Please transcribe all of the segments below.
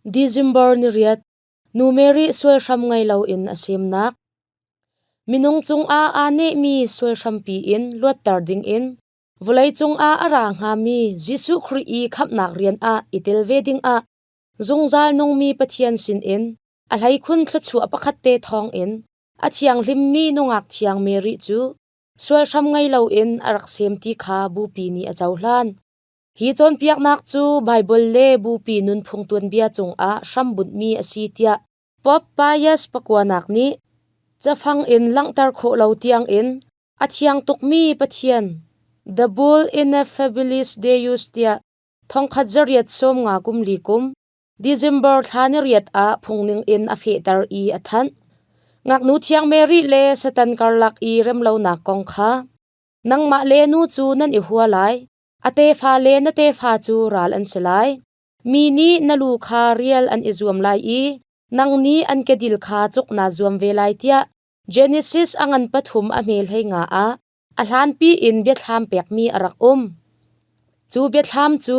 December ni riat, Nu Mary sual hram ngei loin a semnak. Minung cungah aa nehmi sual hrampi in luatter dingin vawleicung ah a ra hngami Jesuh Khrih i khamhnak rian ah i tel ve dingah zungzal nungmi Pathian sinin a hleikhun thluachuah pakhat te thawngin a thianghlimmi nungak thiang Mary cu sual hram ngei loin a rak sem ti kha Bupi nih a cohlan. Hi cawnpiaknak cu Baibal le Bupi nunphung tuanbia cungah hrambunhmi a si tiah Pope Pius pakuanak nih cafang in langhter khawh lo tiangin a thiang tukmi Pathian The Bull Ineffabilis Deus tiah thongkhat zariat sawm nga kum li kum December thla ni riat ah phungning in a fehter i a thanh. Ngaknu thiang Mary le Satan karlak i remlonak kong kha nangmah le nu cu nan i hua lai, a tefa le na tefa cu ral an si lai. Mi nih na lu kha rial an i zuam lai i nang nih an kedil kha cuk naa zuam ve lai tiah Genesis a ngan pathum a hme hlei nga ah a hlanpi in biathlam pekmi a rak um. Cu biathlam cu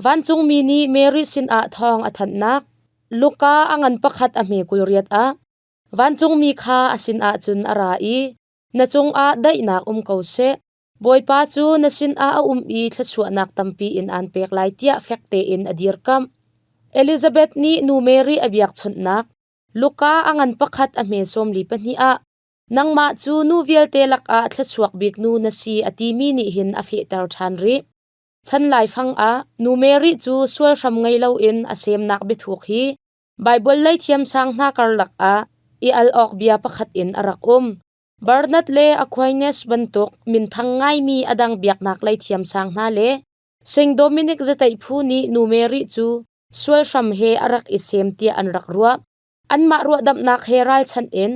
vancungmi nih Mary sinah thawng a thanhnak Luka a ngan pakhat a hme kul riat ah vancungmi kha a sinah cun a ra i na cungah daihnak um ko seh. Bawipa cu na sinah a um i thluachuahnak tampi in aan pek lai tiah fek tein a dirkamh. Elizabeth nih nu Mary a biakchawnhnak Luka a ngan pakhat a hme sawm li pahnih ah nangmah cu nu vialte lakah thluachuak bik nu na si a timi nih hin a fehter ṭhan rih. Chan laifang ah nu Mary cu sual hram ngei loin a semnak biathuk hi Baibal lei thiamsang hna karlak ah i al awk bia pakhat in a rak um. Bernard le Aquinas bantuk minthang ngaimi a dang biaknak lei thiamsang hna le Saint Dominic zateih phu nih nu Mary cu sual hram he a rak i sem tiah an rak ruah. Anmah ruahdamhnak he ralchanh in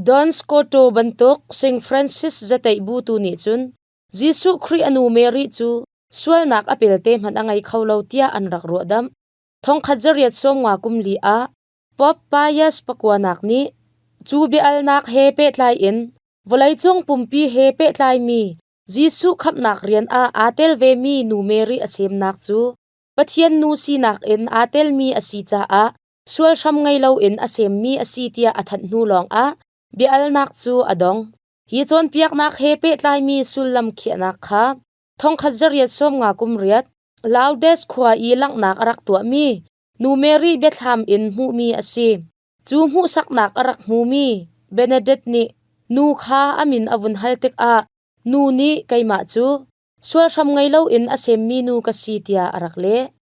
Don Scoto bantuk Saint Francis zateih bu tu nih cun Jesuh Khrih a nu Mary cu sualnak a pelte hmanh a ngei kho lo tiah an rak ruahdamh. Thongkhat zariat sawmnga kum li ah Pope Pius pakuanak nih cu bia-alnak he pehtlai in vawleicung pumpi he pehtlaimi Jesuh khamhnak rian ah aa tel vemi nu Mary a semnak cu Pathian nu sinak in aa telmi a si caah sual hram ngei loin a semmi a si tiah a thanh hnu lawngah bia-alnak cu a dong. Hi cawnpiaknak he pehtlaimi sullam khiahnak kha thongkhat zariat sawmnga kum riat Laudes khua i langhnak a rak tuahmi Nu Mary biathlam in hmuhmi a si. Cu hmuhsaknak a rak hmumi Benedict nih nu kha a min a vun hal tikah nu nih keimah cu sual hram ngei loin a semmi nu ka si tiah a rak leh.